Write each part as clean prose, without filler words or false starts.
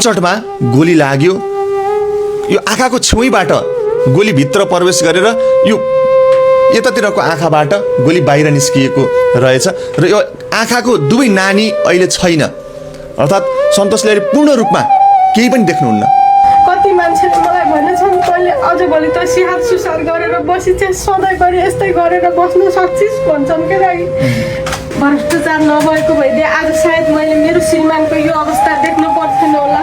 चटमा गोली लाग्यो, यो आँखाको छेउबाट गोली भित्र प्रवेश गरेर यो यतातिरको आँखाबाट गोली बाहिर निस्किएको रहेछ र यो आँखाको दुवै नानी अहिले छैन, अर्थात् सन्तोषले पूर्ण रूपमा केही पनि देख्नुहुन्न। कति मान्छेले मलाई भनेछन् तैँले अझ भोलि त सिहार सुसार गरेर बसी चाहिँ सधैँभरि यस्तै गरेर बस्नु सक्छिस् भन्छन् के लागि। भ्रष्टाचार नभएको भइदिए आज सायद मैले मेरो श्रीमानको यो अवस्था देख्नु पर्थेन होला।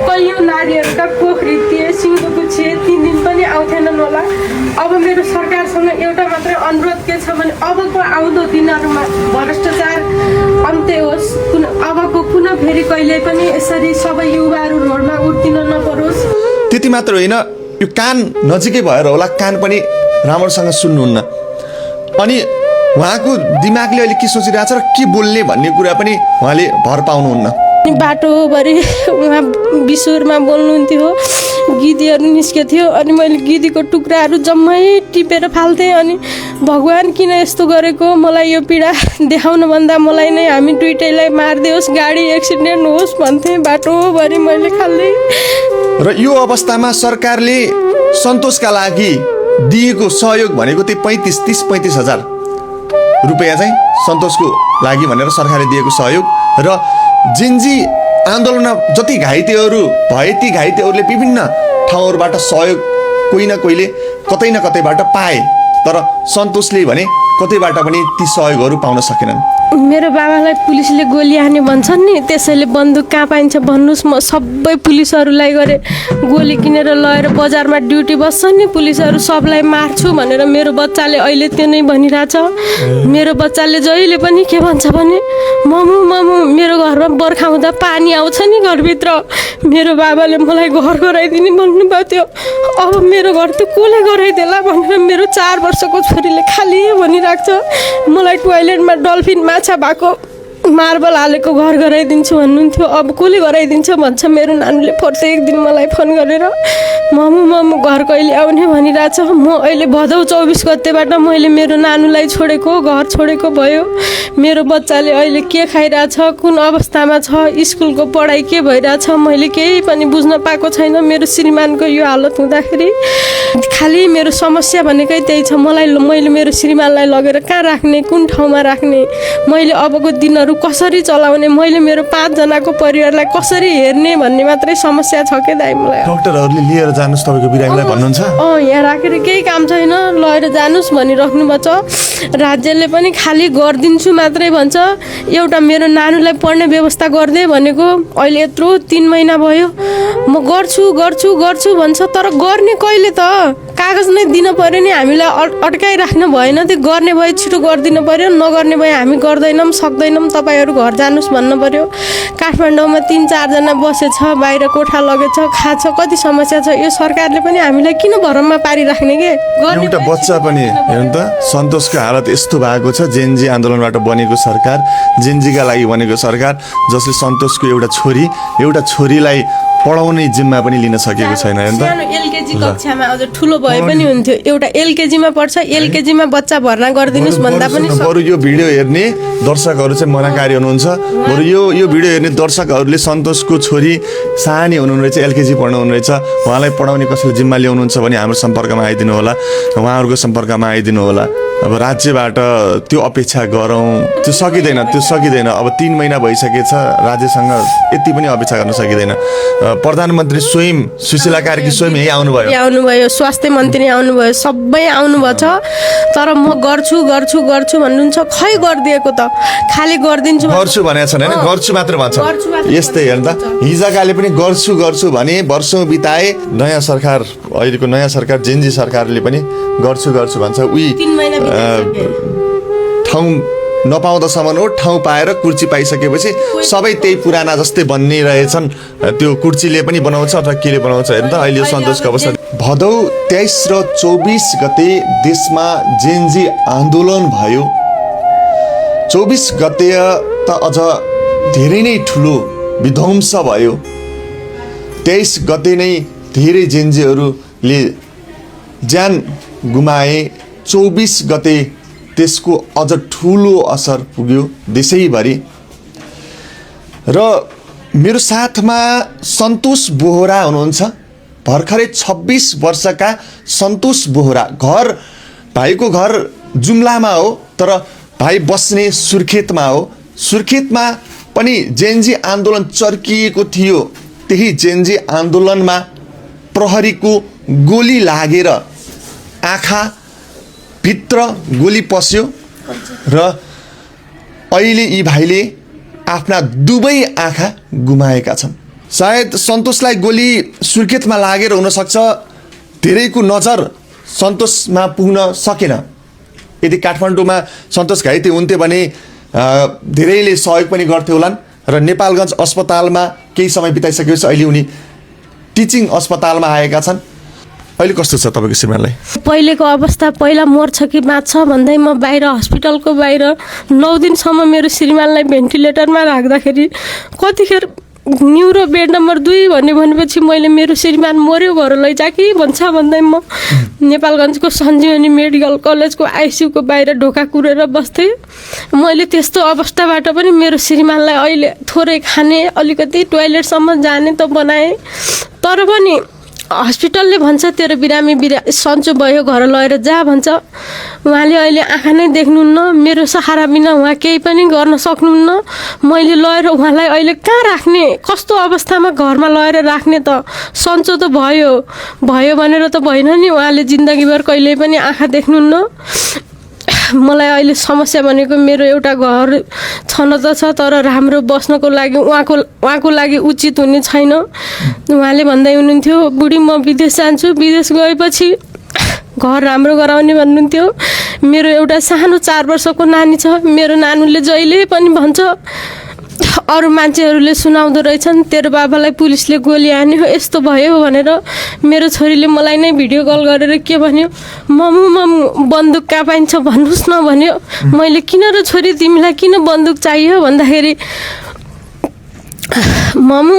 कैयौँ नारीहरूका कोख रित्तिए, सिङ्गोको छे 3 दिन पनि आउँथेनन् होला। अब मेरो सरकारसँग एउटा मात्रै अनुरोध के छ भने अबको आउँदो दिनहरूमा भ्रष्टाचार अन्त्य होस्, अबको पुनः फेरि कहिले पनि यसरी सबै युवाहरू रोडमा उठ्दिन नपरोस्। त्यति मात्र होइन, यो कान नजिकै भएर होला कान पनि राम्रोसँग सुन्नुहुन्न। अनि उहाँको दिमागले अहिले के सोचिरहेछ र के बोल्ने भन्ने कुरा पनि उहाँले भर पाउनुहुन्न। बाटोभरि उहाँ बिस्वरमा बोल्नुहुन्थ्यो, गिदीहरू निस्केको थियो अनि मैले गिदीको टुक्राहरू जम्मै टिपेर फाल्थेँ। अनि भगवान् किन यस्तो गरेको, मलाई यो पीडा देखाउन भन्दा मलाई नै हामी दुइटैलाई मारिदियोस्, गाडी एक्सिडेन्ट होस् भन्थेँ बाटोभरि मैले खाल्दै। र यो अवस्थामा सरकारले सन्तोषका लागि दिएको सहयोग भनेको त्यही 30-35 हजार रुपियाँ चाहिँ सन्तोषको लागि भनेर सरकारले दिएको सहयोग। र जेन्जी आन्दोलनमा जति घाइतेहरू भए ती घाइतेहरूले विभिन्न ठाउँहरूबाट सहयोग कोही न कोहीले कतै न कतैबाट पाए, तर सन्तोषले भने कतैबाट पनि ती सहयोगहरू पाउन सकेनन्। मेरो बाबालाई पुलिसले गोली हाने भन्छन् नि, त्यसैले बन्दुक कहाँ पाइन्छ भन्नुहोस्। म सबै पुलिसहरूलाई गरे गोली किनेर लगेर बजारमा ड्युटी बस्छन् नि पुलिसहरू, सबलाई मार्छु भनेर मेरो बच्चाले अहिले त्यो नै भनिरहेछ। मेरो बच्चाले जहिले पनि के भन्छ भने ममु ममु मेरो घरमा बर्खा हुँदा पानी आउँछ नि घरभित्र, मेरो बाबाले मलाई घर गराइदिने भन्नुभएको थियो। अब मेरो घर त कसले गराइदिएला भनेर मेरो 4 वर्षको छोरीले खालि भनिरहेको छ मलाई टोयलेटमा डल्फिन माछा भएको मार्बल हालेको घर गराइदिन्छु भन्नुहुन्थ्यो। अब कसले गराइदिन्छ भन्छ मेरो नानीले प्रत्येक दिन मलाई फोन गरेर ममु घर कहिले आउने भनिरहेछ। म अहिले भदौ 24 गतेबाट मैले मेरो नानुलाई छोडेको, घर छोडेको भयो। मेरो बच्चाले अहिले के खाइरहेछ, कुन अवस्थामा छ, स्कुलको पढाइ के भइरहेछ मैले केही पनि बुझ्न पाएको छैन। मेरो श्रीमानको यो हालत हुँदाखेरि खालि मेरो समस्या भनेकै त्यही छ। मैले मेरो श्रीमानलाई लगेर कहाँ राख्ने, कुन ठाउँमा राख्ने, मैले अबको दिनहरू कसरी चलाउने, मैले मेरो 5 जनाको परिवारलाई कसरी हेर्ने भन्ने मात्रै समस्या छ के दाइ। मलाई डाक्टरहरूले लिएर जानुस् तपाईँको बिरामीलाई भन्नुहुन्छ? यहाँ राखेर केही काम छैन, लगेर जानुस् भनिराख्नु भएको छ। राज्यले पनि खालि गरिदिन्छु मात्रै भन्छ। एउटा मेरो नानुलाई पढ्ने व्यवस्था गरिदिए भनेको अहिले यत्रो 3 महिना भयो, म गर्छु गर्छु गर्छु भन्छ, तर गर्ने कहिले त? कागज नै दिन पर्यो नि, हामीलाई अड्काइराख्नु भएन। त्यो गर्ने भए छिटो गरिदिनु पर्यो, नगर्ने भए हामी गर्दैनौँ सक्दैनौँ, तपाईँहरू घर जानुस् भन्नु पर्यो। काठमाडौँमा 3-4 जना बसेछ, बाहिर कोठा लगेछ, खाछ, कति समस्या छ। यो सरकारले पनि हामीलाई किन भरममा पारिराख्ने के? एउटा बच्चा पनि हेर्नु त, सन्तोषको हालत यस्तो भएको छ। जेन्जी आन्दोलनबाट बनेको सरकार, जेन्जीका लागि बनेको सरकार, जसले सन्तोषको एउटा छोरीलाई पढाउने जिम्मा पनि लिन सकेको छैन। हेर्नु त, एलकेजी कक्षामा अझ ठुलो भए पनि हुन्थ्यो, एउटा एलकेजीमा पढ्छ, एलकेजीमा बच्चा भर्ना गरिदिनुस् भन्दा पनि। बरु यो भिडियो हेर्ने दर्शकहरू चाहिँ मनाकारी हुनुहुन्छ। बरु यो भिडियो हेर्ने दर्शकहरूले सन्तोषको छोरी सानी हुनुहुनेछ, एलकेजी पढ्नु हुनुहुनेछ, उहाँलाई पढाउने कसैले जिम्मा ल्याउनुहुन्छ भने हाम्रो सम्पर्कमा आइदिनु होला, उहाँहरूको सम्पर्कमा आइदिनु होला। अब राज्यबाट त्यो अपेक्षा गरौँ, त्यो सकिँदैन। अब 3 महिना भइसकेछ, राज्यसँग यति पनि अपेक्षा गर्न सकिँदैन। प्रधानमन्त्री स्वयं सुशीला कार्की स्वयं यही आउनुभयो, स्वास्थ्य मन्त्री आउनुभयो, सबै आउनुभएको छ। तर म गर्छु भन्नुहुन्छ, खै गरिदिएको त? खालि गरिदिन्छु भनेको छैन, गर्छु मात्र भन्छ। यस्तै हेर्नु त, हिजोकाले पनि गर्छु भने वर्षौँ बिताए। नयाँ सरकार, अहिलेको नयाँ सरकार जेन्जी सरकारले पनि गर्छु भन्छ। ठाउँ नपाउँदासम्म हो, ठाउँ पाएर कुर्ची पाइसकेपछि सबै त्यही पुराना जस्तै बन्ने रहेछन्। त्यो कुर्चीले पनि बनाउँछ अथवा केले बनाउँछ। हेर्नु त अहिले यो सन्तोषको अवस्था। भदौ 23 र 24 गते देशमा जेन्जी आन्दोलन भयो। 24 गते त अझ धेरै नै ठुलो विध्वंस भयो। 23 गते नै धेरै जेन्जीहरूले ज्यान गुमाए। 24 गते त्यसको अझ ठुलो असर पुग्यो देशैभरि। र मेरो साथमा सन्तोष बोहरा हुनुहुन्छ। भर्खरै 26 वर्षका सन्तोष बोहरा। भाइको घर जुम्लामा हो, तर भाइ बस्ने सुर्खेतमा हो। सुर्खेतमा पनि जेएनजी आन्दोलन चर्किएको थियो। त्यही जेएनजी आन्दोलनमा प्रहरीको गोली लागेर आँखा भित्र गोली पस्यो र अहिले यी भाइले आफ्ना दुवै आँखा गुमाएका छन्। सायद सन्तोषलाई गोली सुर्खेतमा लागेर हुनसक्छ धेरैको नजर सन्तोषमा पुग्न सकेन। यदि काठमाडौँमा सन्तोष घाइते हुन्थे भने धेरैले सहयोग पनि गर्थे होलान् र नेपालगञ्ज अस्पतालमा केही समय बिताइसकेपछि अहिले उनी टिचिङ अस्पतालमा आएका छन्। अहिले कस्तो छ तपाईँको श्रीमानलाई? पहिलेको अवस्था, पहिला मर्छ कि बाँच्छ भन्दै म बाहिर हस्पिटलको बाहिर 9 दिनसम्म मेरो श्रीमानलाई भेन्टिलेटरमा राख्दाखेरि कतिखेर न्युरो बेड नम्बर 2 भनेपछि मैले मेरो श्रीमान मर्यो घर लैजा कि भन्छ भन्दै म नेपालगञ्जको सञ्जीवनी मेडिकल कलेजको आइसियुको बाहिर ढोका कुरेर बस्थेँ। मैले त्यस्तो अवस्थाबाट पनि मेरो श्रीमानलाई अहिले थोरै खाने, अलिकति टोयलेटसम्म जाने त बनाएँ, तर पनि हस्पिटलले भन्छ तेरो बिरामी सन्चो भयो घर लगेर जा भन्छ। उहाँले अहिले आँखा नै देख्नुहुन्न। मेरो सहारा बिना उहाँ केही पनि गर्न सक्नुहुन्न। मैले लगेर उहाँलाई अहिले कहाँ राख्ने, कस्तो अवस्थामा घरमा लगेर राख्ने त? सन्चो त भयो भनेर त भएन नि। उहाँले जिन्दगीभर कहिल्यै पनि आँखा देख्नुहुन्न। मलाई अहिले समस्या भनेको मेरो एउटा घर छन त छ, तर राम्रो बस्नको लागि उहाँको लागि उचित हुने छैन। उहाँले भन्दै हुनुहुन्थ्यो बुढी म विदेश जान्छु, विदेश गएपछि घर राम्रो गराउने भन्नुहुन्थ्यो। मेरो एउटा सानो 4 वर्षको नानी छ। मेरो नानुले जहिले पनि भन्छ, अरू मान्छेहरूले सुनाउँदो रहेछन् तेरो बाबालाई पुलिसले गोली हान्यो यस्तो भयो भनेर। मेरो छोरीले मलाई नै भिडियो कल गरेर के भन्यो, मम्मु बन्दुक कहाँ पाइन्छ भन्नुहोस् न भन्यो। मैले किन र छोरी तिमीलाई किन बन्दुक चाहियो भन्दाखेरि मम्मु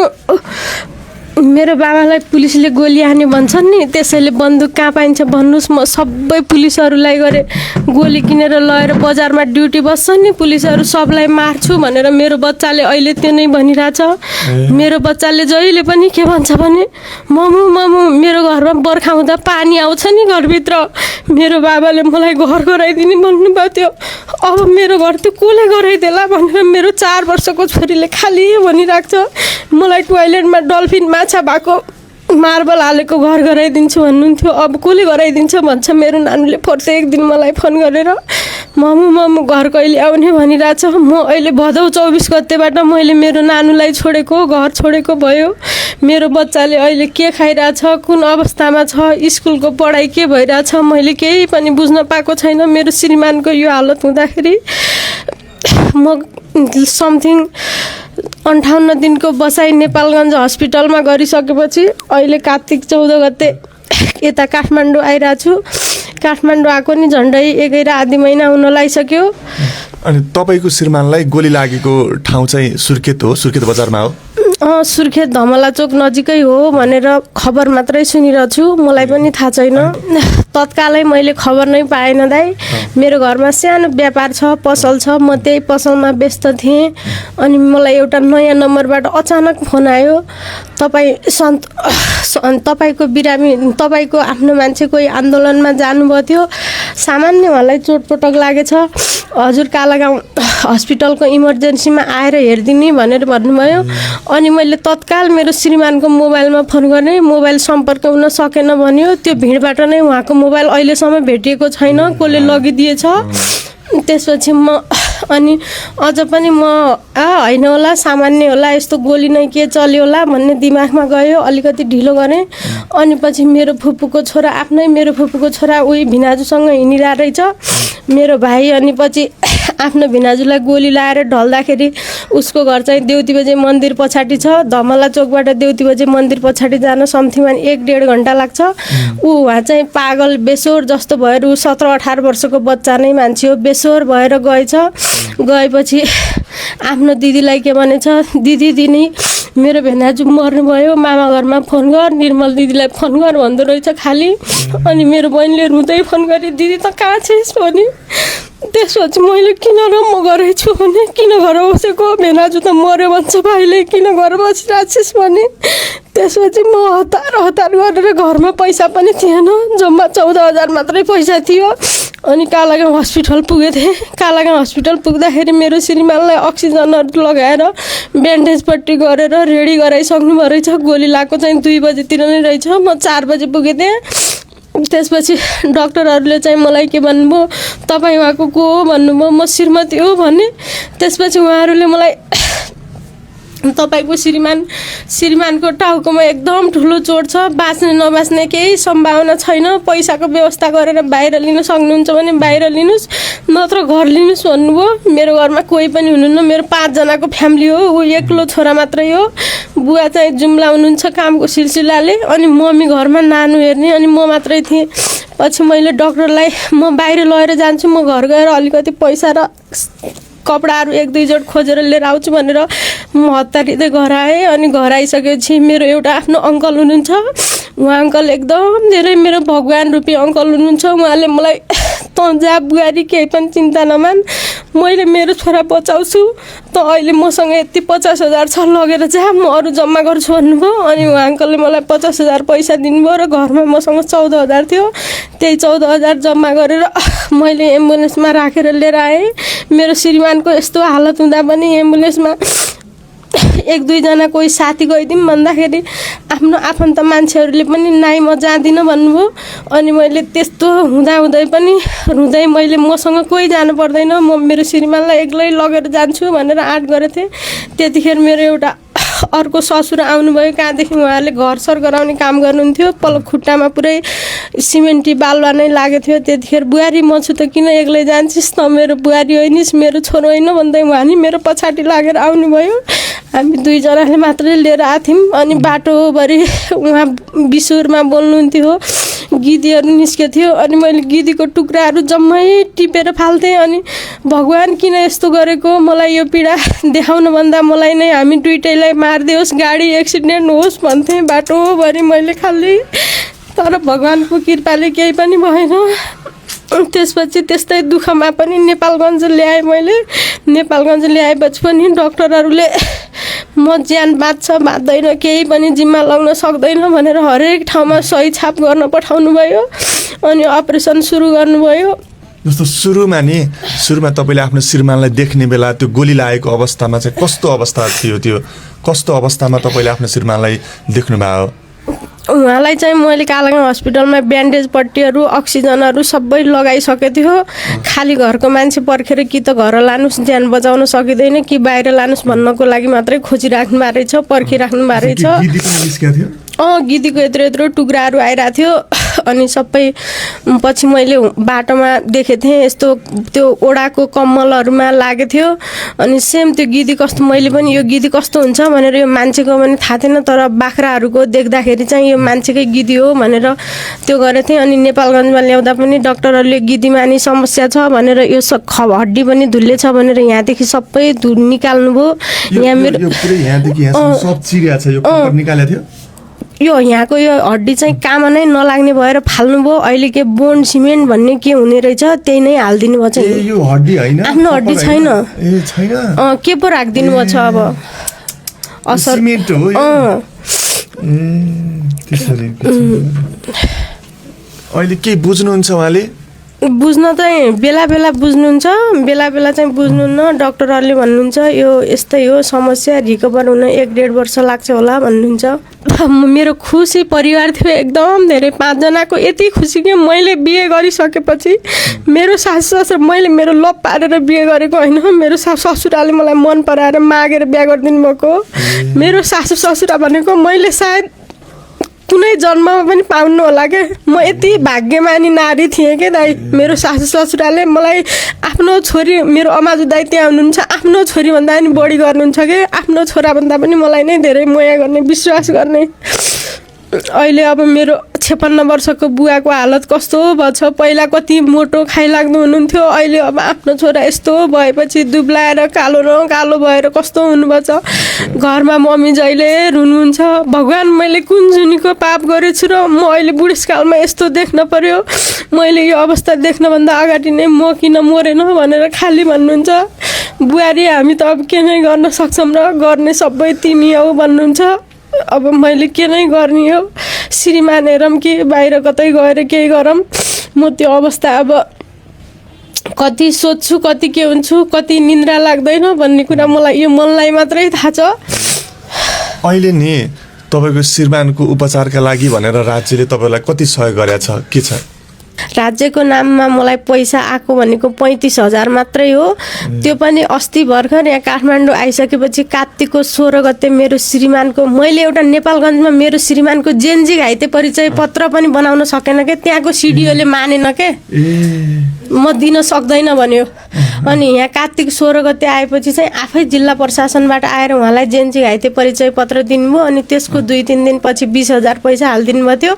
मेरो बाबालाई पुलिसले गोली हान्यो भन्छन् नि, त्यसैले बन्दुक कहाँ पाइन्छ भन्नुहोस्। म सबै पुलिसहरूलाई गरे गोली किनेर लगेर बजारमा ड्युटी बस्छन् नि पुलिसहरू, सबलाई मार्छु भनेर मेरो बच्चाले अहिले त्यो नै भनिरहेछ। मेरो बच्चाले जहिले पनि के भन्छ भने मम्मु मेरो घरमा बर्खा हुँदा पानी आउँछ नि घरभित्र, मेरो बाबाले मलाई घर गराइदिने भन्नुभएको थियो। अब मेरो घर त्यो कसले गराइदिएला भनेर मेरो 4 वर्षको छोरीले खालि भनिरहेको छ। मलाई टोयलेटमा डल्फिन माछा भएको मार्बल हालेको घर गराइदिन्छु भन्नुहुन्थ्यो। अब कसले गराइदिन्छ भन्छ मेरो नानीले प्रत्येक दिन मलाई फोन गरेर मम्मु घर कहिले आउने भनिरहेछ। म अहिले भदौ 24 गतेबाट मैले मेरो नानुलाई छोडेको, घर छोडेको भयो। मेरो बच्चाले अहिले के खाइरहेछ, कुन अवस्थामा छ, स्कुलको पढाइ के भइरहेछ मैले केही पनि बुझ्न पाएको छैन। मेरो श्रीमानको यो हालत हुँदाखेरि म समथिङ 58 दिनको बसाइ नेपालगञ्ज हस्पिटलमा गरिसकेपछि अहिले कार्तिक 14 गते यता काठमाडौँ आइरहेको छु। काठमाडौँ आएको नि झन्डै 1 र आधी महिना हुन लागिसक्यो। अनि तपाईँको श्रीमानलाई गोली लागेको ठाउँ चाहिँ सुर्खेत हो, सुर्खेत बजारमा हो? सुर्खेत धमला चोक नजिकै हो भनेर खबर मात्रै सुनिरहेको छु, मलाई पनि थाहा छैन। तत्कालै मैले खबर नै पाएन दाइ। मेरो घरमा सानो व्यापार छ, पसल छ, म त्यही पसलमा व्यस्त थिएँ। अनि मलाई एउटा नयाँ नम्बरबाट अचानक फोन आयो, तपाईँको बिरामी, तपाईँको आफ्नो मान्छे कोही आन्दोलनमा जानुभएको थियो, सामान्य उहाँलाई चोटपटक लागेछ, हजुर कालागाउँ हस्पिटलको इमर्जेन्सीमा आएर हेरिदिने भनेर भन्नुभयो। अनि मैले तत्काल मेरो श्रीमानको मोबाइलमा फोन गरेँ, मोबाइल सम्पर्क हुन सकेन भन्यो। त्यो भिडबाट नै उहाँको मोबाइल अहिलेसम्म भेटिएको छैन, कसले लगिदिएछ। त्यसपछि म अनि अझ पनि म होइन होला, सामान्य होला, यस्तो गोली नै के चल्यो होला भन्ने दिमागमा गयो, अलिकति ढिलो गरेँ। अनि पछि मेरो फुपूको छोरा, आफ्नै मेरो फुपूको छोरा उही भिनाजुसँग हिँडिरहेको रहेछ मेरो भाइ। अनि पछि आफ्नो भिनाजुलाई गोली लाएर ढल्दाखेरि उसको घर चाहिँ देउती बजे मन्दिर पछाडि छ। धमला चोकबाट देउती बजे मन्दिर पछाडि जान समथिङ 1-1.5 घन्टा लाग्छ। उहाँ चाहिँ पागल बेसोर जस्तो भएर, ऊ 17-18 वर्षको बच्चा नै मान्छे हो, बेसोर भएर गएछ। गएपछि आफ्नो दिदीलाई के भनेछ, दिदी मेरो भेनाजु मर्नुभयो, मामा घरमा फोन गर, निर्मल दिदीलाई फोन गर भन्दो रहेछ खालि। अनि मेरो बहिनीले रुँदै फोन गरी दिदी त कहाँ छिस् भने त्यसपछि मैले किन र म गरेको छु भने किन घर बसेको भेनाजु त मऱ्यो भन्छ भाइले किन घर बसिरहेको छिस् भने त्यसपछि म हतार गरेर घरमा पैसा पनि थिएन जम्मा 14,000 मात्रै पैसा थियो अनि कालागाउँ हस्पिटल पुगेको थिएँ कालागाउँ हस्पिटल पुग्दाखेरि मेरो श्रीमानलाई अक्सिजनहरू लगाएर ब्यान्डेज पट्टी गरेर रेडी गराइसक्नु भयो रहेछ गोली लागेको चाहिँ 2 बजेतिर नै रहेछ म 4 बजे पुगेको थिएँ त्यसपछि डाक्टरहरूले चाहिँ मलाई के भन्नुभयो तपाईँ उहाँको को हो भन्नुभयो म श्रीमती हो भने त्यसपछि उहाँहरूले मलाई तपाईँको श्रीमानको टाउकोमा एकदम ठुलो चोट छ बाँच्ने नबाँच्ने केही सम्भावना छैन पैसाको व्यवस्था गरेर बाहिर लिन सक्नुहुन्छ भने बाहिर लिनुहोस् नत्र घर लिनुहोस् भन्नुभयो मेरो घरमा कोही पनि हुनुहुन्न मेरो 5 जनाको फ्यामिली हो ऊ एक्लो छोरा मात्रै हो बुवा चाहिँ जुम्ला हुनुहुन्छ कामको सिलसिलाले अनि मम्मी घरमा नानु हेर्ने अनि म मात्रै थिएँ पछि मैले डाक्टरलाई म बाहिर लगेर जान्छु म घर गएर अलिकति पैसा र कपडाहरू 1-2 जोड खोजेर लिएर आउँछु भनेर म हतारिँदै घर आएँ अनि घर आइसकेपछि मेरो एउटा आफ्नो अङ्कल हुनुहुन्छ उहाँ अङ्कल एकदम धेरै मेरो भगवान रूपी अङ्कल हुनुहुन्छ उहाँले मलाई तँ जा बुहारी केही पनि चिन्ता नमान मैले मेरो छोरा बचाउँछु त अहिले मसँग यति 50,000 छ लगेर जा म अरू जम्मा गर्छु भन्नुभयो अनि उहाँ अङ्कलले मलाई 50,000 पैसा दिनुभयो र घरमा मसँग 14,000 थियो त्यही 14,000 जम्मा गरेर मैले एम्बुलेन्समा राखेर लिएर आएँ मेरो श्रीमानको यस्तो हालत हुँदा पनि एम्बुलेन्समा 1-2 जना कोही साथी गइदिउँ भन्दाखेरि आफ्नो आफन्त मान्छेहरूले पनि नाइ म जाँदिनँ भन्नुभयो अनि मैले त्यस्तो हुँदै पनि रुँदै मैले मसँग कोही जानु पर्दैन म मेरो श्रीमानलाई एक्लै लगेर जान्छु भनेर आँट गरेको थिएँ त्यतिखेर मेरो एउटा अर्को ससुर आउनुभयो कहाँदेखि उहाँहरूले घरसर गराउने काम गर्नुहुन्थ्यो खुट्टामा पुरै सिमेन्टी बालुवा नै लागेको थियो त्यतिखेर बुहारी म छु त किन एक्लै जान्छस् त मेरो बुहारी होइनिस् मेरो छोरो होइन भन्दै उहाँ नि मेरो पछाडि लागेर आउनुभयो हामी 2 जनाले मात्रै लिएर आएको थियौँ अनि बाटोभरि उहाँ बिसुरमा बोल्नुहुन्थ्यो गिदीहरू निस्केको थियो अनि मैले गिदीको टुक्राहरू जम्मै टिपेर फाल्थेँ अनि भगवान् किन यस्तो गरेको मलाई यो पीडा देखाउन भन्दा मलाई नै हामी दुइटैलाई मारिदियोस् गाडी एक्सिडेन्ट होस् भन्थेँ बाटोभरि मैले खालि तर भगवान्को कृपाले केही पनि भएन त्यसपछि त्यस्तै दुःखमा पनि नेपालगञ्ज ल्याएँ मैले नेपालगञ्ज ल्याएपछि पनि डाक्टरहरूले म ज्यान बाँच्छ बाँच्दैन केही पनि जिम्मा लाग्न सक्दैन भनेर हरेक ठाउँमा सही छाप गर्न पठाउनु भयो अनि अपरेसन सुरु गर्नुभयो जस्तो सुरुमा तपाईँले आफ्नो श्रीमानलाई देख्ने बेला त्यो गोली लागेको अवस्थामा चाहिँ कस्तो अवस्था थियो त्यो कस्तो अवस्थामा तपाईँले आफ्नो श्रीमानलाई देख्नुभयो उहाँलाई चाहिँ मैले कालागाउँ हस्पिटलमा ब्यान्डेज पट्टीहरू अक्सिजनहरू सबै लगाइसकेको थियो खाली घरको मान्छे पर्खेर कि त घर लानुहोस् ज्यान बचाउन सकिँदैन कि बाहिर लानुहोस् भन्नको लागि मात्रै खोजिराख्नु भएको रहेछ पर्खिराख्नु भएको रहेछ गिदीको यत्रो टुक्राहरू आइरहेको थियो अनि सबै पछि मैले बाटोमा देखेको थिएँ यस्तो त्यो ओडाको कम्मलहरूमा लागेको थियो अनि सेम त्यो गिदी कस्तो मैले पनि यो गिदी कस्तो हुन्छ भनेर यो मान्छेको पनि थाहा थिएन तर बाख्राहरूको देख्दाखेरि चाहिँ यो मान्छेकै गिदी हो भनेर त्यो गरेको थिएँ अनि नेपालगञ्जमा ल्याउँदा पनि डाक्टरहरूले गिदीमा नि समस्या छ भनेर यो हड्डी पनि धुल्ले छ भनेर यहाँदेखि सबै निकाल्नुभयो यहाँ मेरो यो यहाँको यो हड्डी चाहिँ काममा नै नलाग्ने भएर फाल्नुभयो अहिले के बोन सिमेन्ट भन्ने के हुने रहेछ त्यही नै हालिदिनु भएको छ यो हड्डी हैन आफ्नो हड्डी छैन के पो राखिदिनु भएको छ अब असर सिमेन्ट हो त्यसरी अहिले के बुझ्नुहुन्छ उहाँले बुझ्न चाहिँ बेला बुझ्नुहुन्छ बेला चाहिँ बुझ्नुहुन्न डाक्टरहरूले भन्नुहुन्छ यो यस्तै हो समस्या रिकभर हुन 1-1.5 वर्ष लाग्छ होला भन्नुहुन्छ मेरो खुसी परिवार थियो एकदम धेरै 5 जनाको यति खुसी कि मैले बिहे गरिसकेपछि मेरो सासु ससुरा मैले मेरो लभ पारेर बिहे गरेको होइन मेरो ससुराले मलाई मन पराएर मागेर बिहे गरिदिनु भएको मेरो सासु ससुरा भनेको मैले सायद कुनै जन्ममा पनि पाउनु होला के म यति भाग्यमानी नारी थिएँ के दाइ मेरो सासु ससुराले मलाई आफ्नो छोरी मेरो अमाजु दाइ त्यहाँ हुनुहुन्छ आफ्नो छोरीभन्दा पनि बढी गर्नुहुन्छ के आफ्नो छोराभन्दा पनि मलाई नै धेरै माया गर्ने विश्वास गर्ने अहिले अब मेरो 56 वर्षको बुवाको हालत कस्तो भएछ। पहिला कति मोटो खाइलाग्दो हुनुहुन्थ्यो, अहिले अब आफ्नो छोरा यस्तो भएपछि दुब्लाएर कालो न कालो भएर कस्तो हुनुभएछ। घरमा मम्मी जहिले रुनुहुन्छ, भगवान् मैले कुन जुनीको पाप गरेछु र म अहिले बुढेसकालमा यस्तो देख्न पर्यो, मैले यो अवस्था देख्नभन्दा अगाडि नै म किन मरेन भनेर खालि भन्नुहुन्छ। बुहारी हामी त अब के नै गर्न सक्छौँ र, गर्ने सबै तिमी हौ भन्नुहुन्छ। अब मैले के नै गर्ने हो, श्रीमान हेरौँ कि बाहिर कतै गएर केही गरौँ। म त्यो अवस्था अब कति सोध्छु, कति के हुन्छु, कति निन्द्रा लाग्दैन भन्ने कुरा मलाई यो मनलाई मात्रै थाहा छ। अहिले नि तपाईँको श्रीमानको उपचारका लागि भनेर राज्यले तपाईँलाई कति सहयोग गरेको छ, के छ? राज्यको नाममा मलाई पैसा आएको भनेको 35,000 मात्रै हो। त्यो पनि अस्ति भर्खर यहाँ काठमाडौँ आइसकेपछि कार्तिकको 16 गते मेरो श्रीमानको, मैले एउटा नेपालगञ्जमा मेरो श्रीमानको जेन्जी घाइते परिचय पत्र पनि बनाउन सकेन के, त्यहाँको सिडिओले मानेन के, म दिन सक्दैन भन्यो। अनि यहाँ कार्तिक 16 गते आएपछि चाहिँ आफै जिल्ला प्रशासनबाट आएर उहाँलाई जेन्जी घाइते परिचय पत्र दिनुभयो। अनि त्यसको 2-3 दिनपछि 20,000 पैसा हालिदिनु भएको थियो।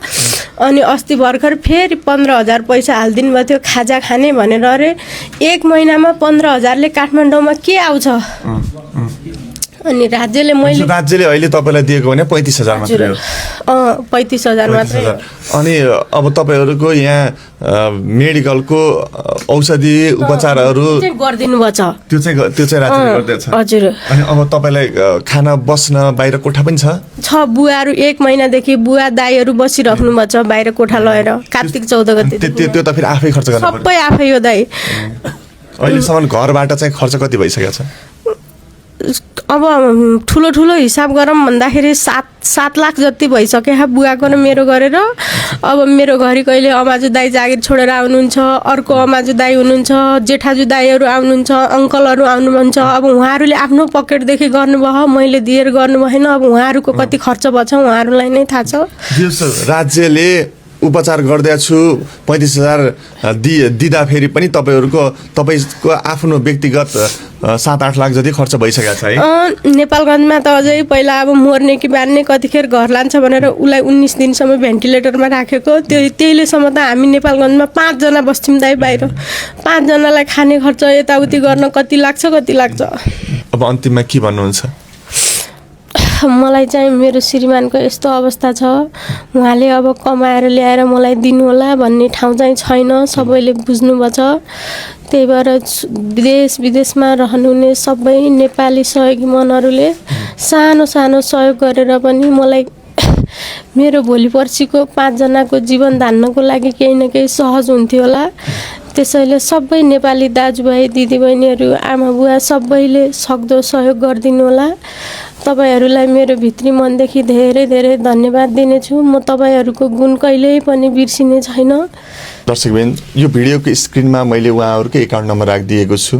अनि अस्ति भर्खर फेरि 15,000 पैसा हालिदिनु भएको थियो खाजा खाने भनेर। अरे 1 महिनामा 15,000ले काठमाडौँमा के आउँछ? अनि राज्यले अहिले तपाईँलाई दिएको भने 35,000 मात्रै हो। 35,000 मात्रै। अनि अब तपाईँहरूको यहाँ मेडिकलको औषधि उपचारहरू गरिदिनु भएको छ, त्यो चाहिँ राज्यले गर्दैछ। हजुर। अनि अब तपाईँलाई खाना बस्न बाहिर कोठा पनि छ? बुवाहरू 1 महिनादेखि बुवा दाईहरू बसिराख्नु भएको छ बाहिर कोठा लगेर। कार्तिक 14 गते त्यो त फेरि आफै खर्च गर्नु पर्यो? सबै आफै हो दाई। अहिलेसम्म घरबाट चाहिँ खर्च कति भइसकेको छ? अब ठुलो हिसाब गरौँ भन्दाखेरि 7 लाख जति भइसक्यो बुवाको र मेरो गरेर। अब मेरो घरि कहिले अमाजु दाई जागिर छोडेर आउनुहुन्छ, अर्को अमाजु दाई हुनुहुन्छ, जेठाजु दाईहरू आउनुहुन्छ, अङ्कलहरू आउनुहुन्छ। अब उहाँहरूले आफ्नो पकेटदेखि गर्नुभयो, मैले दिएर गर्नु भएन। अब उहाँहरूको कति खर्च भएछ उहाँहरूलाई नै थाहा छ। राज्यले उपचार गर्दैछु 35,000 दिँदा फेरि पनि तपाईँको आफ्नो व्यक्तिगत 7-8 लाख जति खर्च भइसकेको छ है? नेपालगञ्जमा त अझै पहिला अब मर्ने कि बान्ने कतिखेर घर लान्छ भनेर उसलाई 19 दिनसम्म भेन्टिलेटरमा राखेको। त्यहिलेसम्म त हामी नेपालगञ्जमा 5 जना बस्थ्यौँ दाइ बाहिर। 5 जनालाई खाने खर्च यताउति गर्न कति लाग्छ? अब अन्तिममा के भन्नुहुन्छ? मलाई चाहिँ मेरो श्रीमानको यस्तो अवस्था छ, उहाँले अब कमाएर ल्याएर मलाई दिनुहोला भन्ने ठाउँ चाहिँ छैन, सबैले बुझ्नुभएको छ। त्यही भएर देश विदेशमा रहनुहुने सबै नेपाली सहयोगी मनहरूले सानो सहयोग गरेर पनि मलाई मेरो भोलि पर्सिको 5 जनाको जीवन धान्नको लागि केही न केही सहज हुन्थ्यो होला। त्यसैले सबै नेपाली दाजुभाइ दिदीबहिनीहरू, आमा बुवा सबैले सक्दो सहयोग गरिदिनु होला। तपाईहरूलाई मेरो भित्री मनदेखि धेरै धेरै धन्यवाद दिनेछु। म तपाईँहरूको गुण कहिल्यै पनि बिर्सिने छैन। दर्शकबिन, यो भिडियोको स्क्रिनमा मैले उहाँहरूकै एकाउन्ट नम्बर राखिदिएको छु।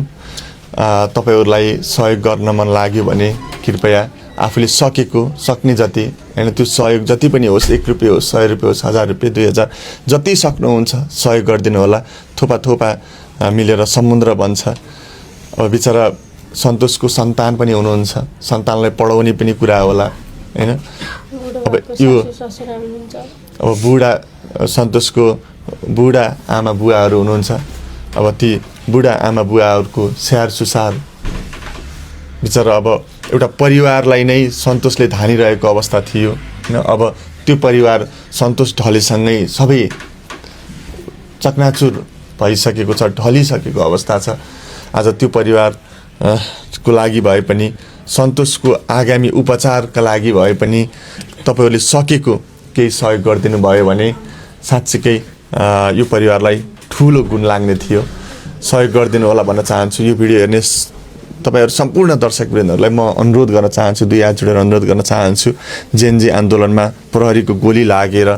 तपाईँहरूलाई सहयोग गर्न मन लाग्यो भने कृपया आफूले सक्ने जति हैन, त्यो सहयोग जति पनि होस्, 1 रुपियाँ होस्, 100 रुपियाँ होस्, 1000 रुपियाँ, 2000, जति सक्नुहुन्छ सहयोग गरिदिनु होला। थोपा मिलेर समुद्र बन्छ। अब बिचरा सन्तोषको सन्तान पनि हुनुहुन्छ, सन्तानलाई पढाउने पनि कुरा होला हैन। अब यो बुढा सन्तोषको बुढा आमा बुवाहरू हुनुहुन्छ। अब ती बुढा आमा बुवाहरूको स्याहार सुसार बिचरा अब एउटा परिवारलाई नै सन्तोषले धानिरहेको अवस्था थियो हैन। अब त्यो परिवार सन्तोष ढलेसँगै सबै चकनाचुर भइसकेको छ, ढलिसकेको अवस्था छ। आज त्यो परिवार को लागि भए पनि, सन्तोषको आगामी उपचारका लागि भए पनि तपाईँहरूले सकेको केही सहयोग गरिदिनु भयो भने साँच्चीकै यो परिवारलाई ठुलो गुण लाग्ने थियो। सहयोग गरिदिनु होला भन्न चाहन्छु। यो भिडियो हेर्ने तपाईँहरू सम्पूर्ण दर्शकवृन्दहरूलाई म अनुरोध गर्न चाहन्छु, 2 हात जोडेर अनुरोध गर्न चाहन्छु। जेनजी आन्दोलनमा प्रहरीको गोली लागेर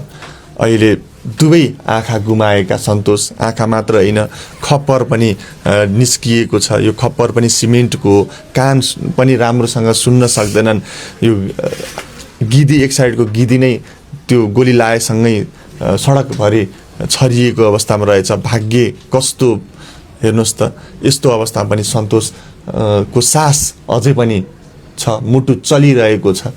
अहिले दुवै आँखा गुमाएका सन्तोष, आँखा मात्र होइन खप्पर पनि निस्किएको छ। यो खप्पर पनि सिमेन्टको, कान पनि राम्रोसँग सुन्न सक्दैनन्। यो गिदी, एक साइडको गिदी नै त्यो गोली लागेसँगै सडकभरि छरिएको अवस्थामा रहेछ। भाग्य कस्तो हेर्नुहोस् त, यस्तो अवस्थामा पनि सन्तोष को सास अझै पनि छ, मुटु चलिरहेको छ।